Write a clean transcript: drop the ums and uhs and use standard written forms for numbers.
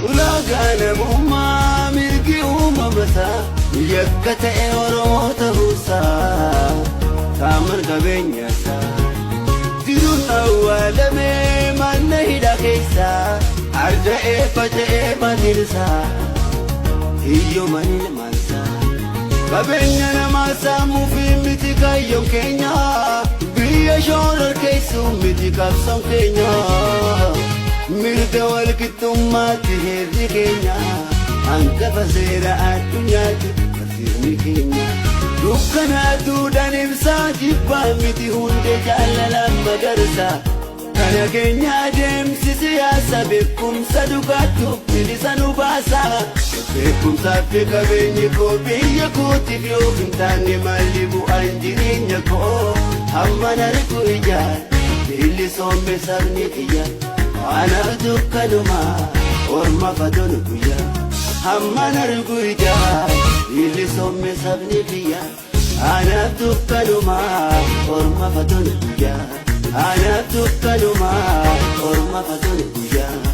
Ulaagaa namummaa mirgi uumamasaa yakka ta'e Oromoo ta'uusaa saaman qabeenyasaa. Jiruun awwaalamee mana hidhaa keessaa arda'ee faca'ee maatiin hiyyooman ilmaansaa. Qabeenya namaa saamuu fi miti kaayyoon keenya, biyya shoorar keessuu miti qabsoon keenya. Mirga walqixxummaatti heerri keenya, hangafa seera addunyaatti barsiifni keenya. Dukkana aduudhaan ibsaa, jibbaa miti hundee jaalalaan magarsa. Kana keenya adeemsi siyaasa beekumsa dhugaatuuf bilisa nu baasa. Beekumsaa fi qabeenyi koo biyya kootiif yoo hin taane, maalli bu'aan jireenya koo? Hamma nargu ijaan bilisoome sabni kiyya, anaaf dukkanuma orma fatonu guyyaa. Hamma nargu ijaan bilisoome sabni kiyya, anaaf dukkanuma orma fatonu guyyaa. Anaaf dukkanuma orma fatonu guyyaa.